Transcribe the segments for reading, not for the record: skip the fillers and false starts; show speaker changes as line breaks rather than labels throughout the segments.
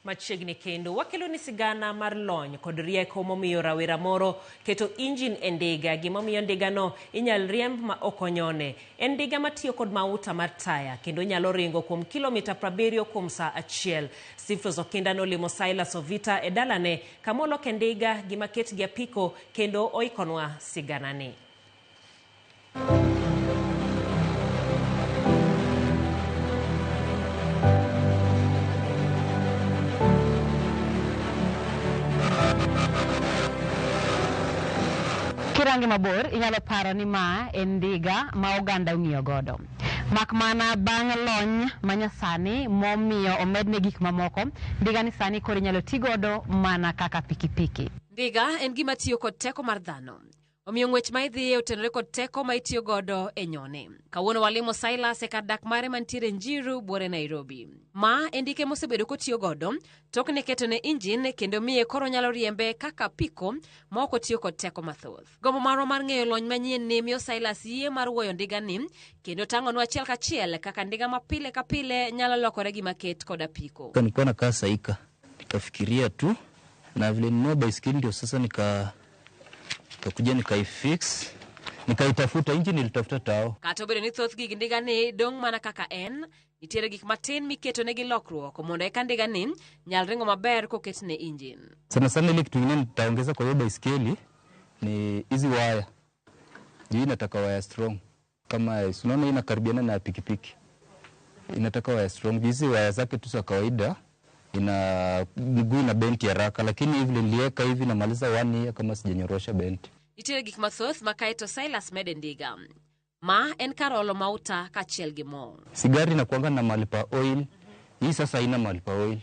Machiegni kendo wakelo ni sigana mar lony kod rieko momiyo rawera moro keto injin e ndiga. Gimomiyo ndigano inyal riemb ma ok onyone. En ndiga matiyo kod mauta mar taya kendo nyalo ringo kuom kilomita 70 kuom saa achiel. Sifros Okinda nolimo Silas Ovita e dalane kamoloke ndiga gima ket gi apiko kendo oikonwa siganani.
Kirange mabor, inyalo paro ni ma en ndiga ma oganda ong'iyo godo. Mak mana bang' lony manyasani momiyo omedne gik mamoko, ndiga ni sani koro inyalo ti godo mana kaka pikipiki.
Ndiga en gima tiyo kod teko mar dhano. Omiyo ng'wech ma idhiye otenore kod teko ma itiyo godo e nyone. Kawuono walimo Silas e kar dak mare mantiere Njiru, buore Nairobi. Ma en ndike mosebedo kotiyo godo tok ne ketone injin kendo miye koro nyalo riembe kaka apiko ma ok otiyo kod teko mathoth. Gombo marwa mar ng'eyo lony manyien ni miyo Silas yie mar wuoyo ndiga ni kendo tang'onwa achiel kachiel kaka ndiga ma pile ka pile nyalo lokore gima ket kod apiko.
Nilikuwa nakaa Saika, nikafikiria tu na vile ninunua baiskeli ndio sasa nikakuja nikaifix, nikaitafuta injini, nilitafuta tao.
Kata obedo ni thoth gig ndiga ni dong' mana kaka en, nitiere gik matin miketo negi lokruok mondo eka ndiga ni nyal ringo maber koketne injin.
Sana sana ile kitu ingine nitaongeza kwa hiyo baiskeli ni hizi waya. Juu inataka waya strong. Kama si unaona hii inakaribiana na pikipiki. Inataka waya strong. Hizi waya zake tu za kawaida ina mguu ina benti haraka, lakini hivi niliweka hivi namaliza 1 year kama sijanyorosha benti.
Nitiere gik mathoth ma kaeto Silas mede ndiga. Ma en kar olo mauta kaachiel gi mo.
Sigari inakuanga na mahali pa oil. Hii sasa haina mahali pa oil.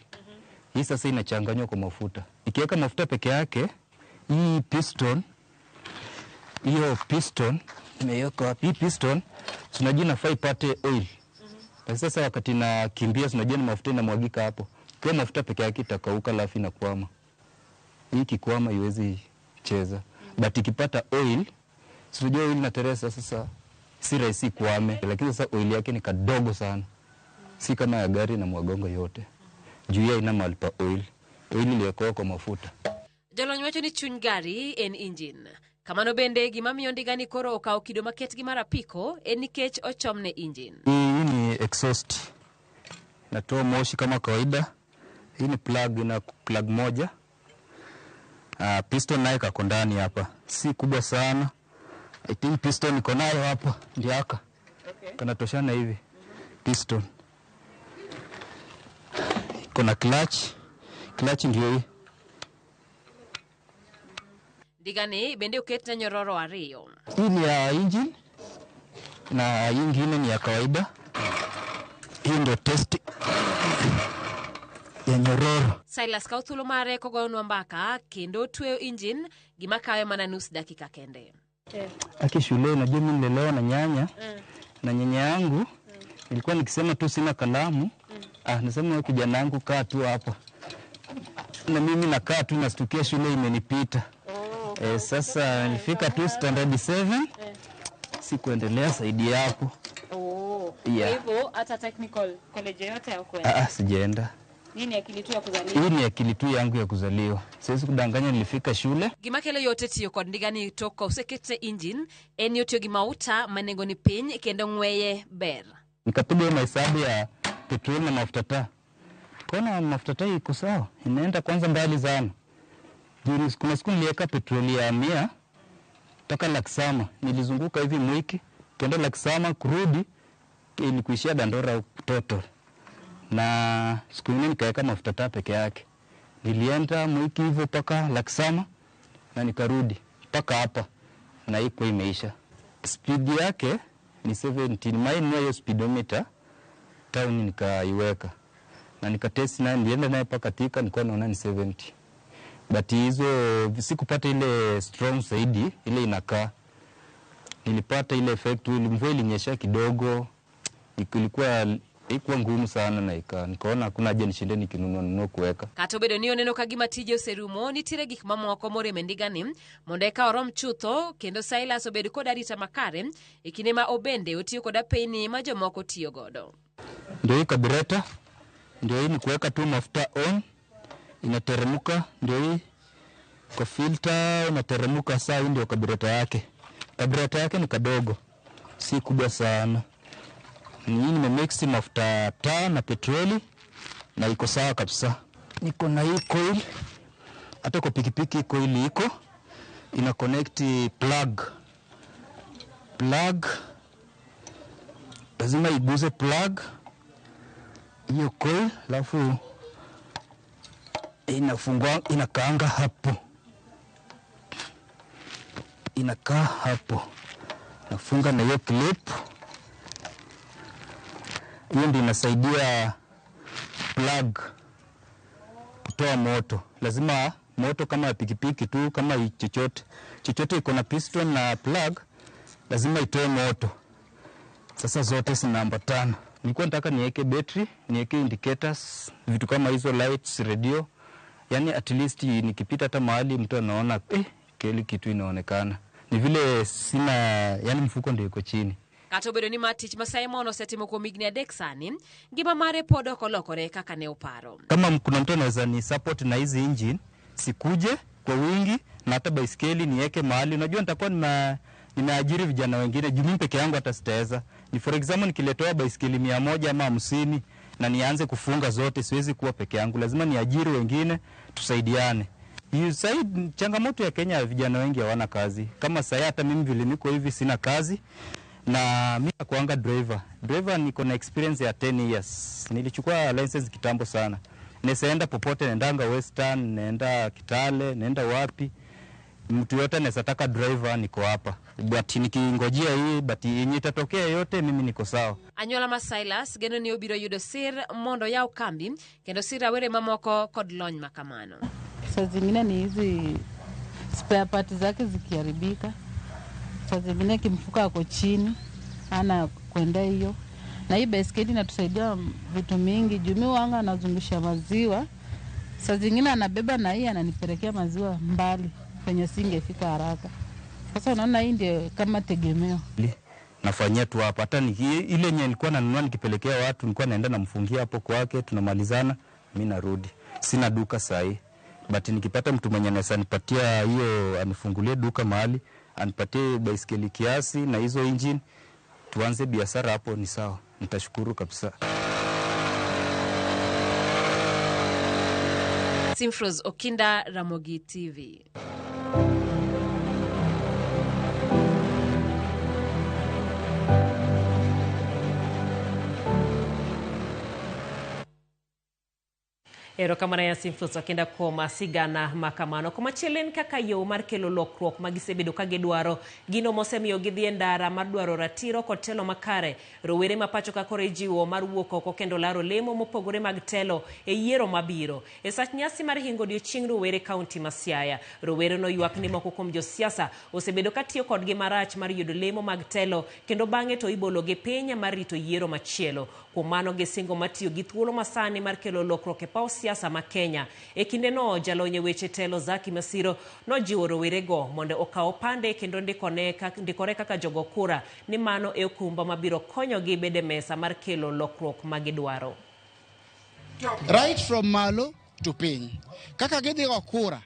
Hii sasa inachanganywa kwa mafuta. Ikiweka mafuta peke yake, hii piston, hiyo piston nimeiweka wapi? Hii piston si unajua inafaa ipate oil. Lakini sasa wakati nakimbia, si unajua ni mafuta inamwagika hapo. Kwa mafuta peke yake itakauka alafu inakwama. Hii ikikwama haiwezi cheza. But ikipata oil, si unajua oil inateresa sasa si rahisi kwame. Lakini sasa oil yake ni kadogo sana. Si kama ya gari na mwagongo yote. Juu ya ina mahali pa oil. Oil iliyokuwa kwa mafuta.
Jolony wacho ni chuny gari en injin. Kamano bende gima miyo ndiga ni koro okawo kido maket gi mar apiko en nikech ochomne injin.
Hii ni exhaust. Natoa moshi kama kawaida. Hii ni plug, ina plug moja. Piston naye kako ndani hapa. Si kubwa sana. I think piston iko nayo hapa, ndio haka. Kanatoshana hivi. Piston. Iko na clutch. Clutch ndio hii.
Ndiga ni bende oketne nyororo ariyo.
Hii ni ya engine na hii ingine ni ya kawaida. Hii ndio test ya nyororo.
Silas kawo thuolo mare kogoyonwa mbaka kendo tweyo injin gima kawe mana nus dakika kende.
Aki shule unajua mimi nilelewa na nyanya. Na nyanya yangu nilikuwa nikisema tu sina kalamu. Nasema wewe kijana wangu kaa tu hapa. Na mimi nakaa tu nastukia shule imenipita. Sasa nilifika tu standard 7. Sikuendelea zaidi hapo.
Kwa hivyo hata technical college yote haukuenda?
Sijaenda.
Hii ni akili tu ya kuzaliwa.
Hii ni akili tu yangu ya kuzaliwa. Siwezi kudanganya nilifika shule.
Gima kelo yote tiyo kod ndiga ni tok ka oseketne injin en ni otiyo gi mauta ma nengo ni piny kendo ng'weye ber.
Nikapiga mahesabu ya petroli na mafuta taa. Kona mafuta taa iko sawa, inaenda kwanza mbali sana. Juu kuna siku niliweka petroli ya 100 toka Laksama, nilizunguka hivi Mwiki, kwenda Laksama kurudi ilikuishia Dandora total. Na siku nyingine nikaweka mafuta taa peke yake. Nilienda Mwiki hivyo mpaka Laksama na nikarudi mpaka hapa na iko imeisha. Speed yake ni 17. Mine hiyo speedometer town nikaiweka. Na nikatest nayo, nilienda nayo mpaka Thika, nilikuwa naona ni 70. But hizo sikupata ile strong zaidi, ile inakaa. Nilipata ile effect, ile mvua ilinyesha kidogo, ilikuwa ngumu sana na nikaona hakuna haja nishinde nikinunua nunua kuweka.
Kata obedo ni oneno ka gima tije oserumo, nitiere gik mamoko morem e ndigani mondo eka orom chutho kendo Silas obed kod arita makare e kinde ma obende otiyo kod apeyni ma jomoko tiyo godo.
Ndio hii carburetor, ndio hii ni kuweka tu mafuta on. Inateremka ndio hii kwa filter inateremka. Saa hii ndio kabureta yake. Kabureta yake ni kadogo, si kubwa sana. Ni hii nimemix mafuta taa na petroli na iko sawa kabisa. Niko na hii coil, hata kwa pikipiki coil iko ina connect plug. Plug lazima iguze plug hiyo coil, alafu inafungua, inakaanga hapo, inakaa hapo, nafunga na hiyo clip. Hiyo ndio inasaidia plug kutoa moto. Lazima moto kama pikipiki tu, kama chochote chochote iko na piston na plug, lazima itoe moto. Sasa zote zinaambatana. Nilikuwa nataka niweke battery, niweke indicators, vitu kama hizo, lights, radio. Yani at least nikipita hata mahali mtu anaona kile kitu inaonekana. Ni vile sina, yani mfuko ndio iko chini.
Kata obedo ni ma tich ma Simon osetimo kuom higni 3 sani, ngima mare pod ok olokore kaka ne oparo.
Kama kuna mtu anaweza ni support na hizi engine, sikuje kwa wingi na hata baiskeli niweke mahali. Unajua nitakuwa nimeajiri vijana wengine, juu mimi peke yangu hata sitaweza. Ni for example nikiletewa baiskeli 100 ama 50 na nianze kufunga zote, siwezi kuwa peke yangu, lazima niajiri wengine tusaidiane. Said, changamoto ya Kenya, vijana wengi hawana kazi. Kama sasa hata mimi vile niko hivi sina kazi. Na mimi nakuanga driver. Driver niko na experience ya 10 years. Nilichukua license kitambo sana. Nisaenda popote, naendanga Western, naenda Kitale, naenda wapi. Mtu yote anaweza taka driver, niko hapa. But nikingojea hii, but yenye itatokea yote mimi niko sawa.
Anyuola ma Silas geno ni obiro yudo sir mondo yaw kambi kendo sir rawere mamoko kod lony makamano.
Saa zingine ni hizi spare parts zake zikiharibika. Saa zingine kimfuka ako chini, ana kwenda hiyo. Na hii baiskeli inatusaidia vitu mingi. Juu mimi wanga anazungusha maziwa. Saa zingine anabeba na hii ananipelekea maziwa mbali penye singefika haraka. Sasa unaona hii ndio kama tegemeo.
Nafanyia tu hapa. Hata ile yenye nilikuwa nanunua nikipelekea watu, nilikuwa naenda namfungia hapo kwake, tunamalizana, mimi narudi. Sina duka saa hii. But nikipata mtu mwenye anaweza nipatia hiyo, anifungulie duka mahali, anipatie baiskeli kiasi na hizo engine, tuanze biashara hapo, ni sawa. Nitashukuru kabisa.
Simfros Okinda, Ramogi TV.
Erokamano ya Simfros Okinda kuom sigana makamano. Komachielo en kaka yo mar kelo lokruok ma gisebedo ka gidwaro, gino mosemiyo gidhi e ndara mar dwaro ratiro kod telo makare. Rowere ma pacho ka koro ijiwo mar wuok oko kendo laro lemo mopogore mag telo e yiero mabiro. E sach nyasi mar hingo odiochieng' rowere kaunti ma Siaya, rowere noywak ni moko kuom josiasa osebedo ka tiyo kodgi marach mar yudo lemo mag telo kendo bang'e to ibologi piny mar rito yiero machielo. Kuom mano gisingo matiyo gi thuolo masani mar kelo lokruok e paw siasa ma Kenya. E kindeno jalony e weche telo Zaki Masiro nojiwo rowerego mondo okaw opande kendo ndikore kaka jogo kura, ni mano e okumba mabiro konyogi bedo e mesa mar kelo lokruok ma gidwaro.
Right from malo to piny. Kaka gidhi go kura,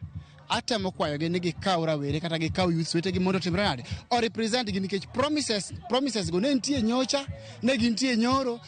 atemo kwayogi ni gikaw rawere kata gikaw youths wetegi mondo otimre nade? O represent gi nikech promises go ne nitie nyocha, ne gintie nyoro.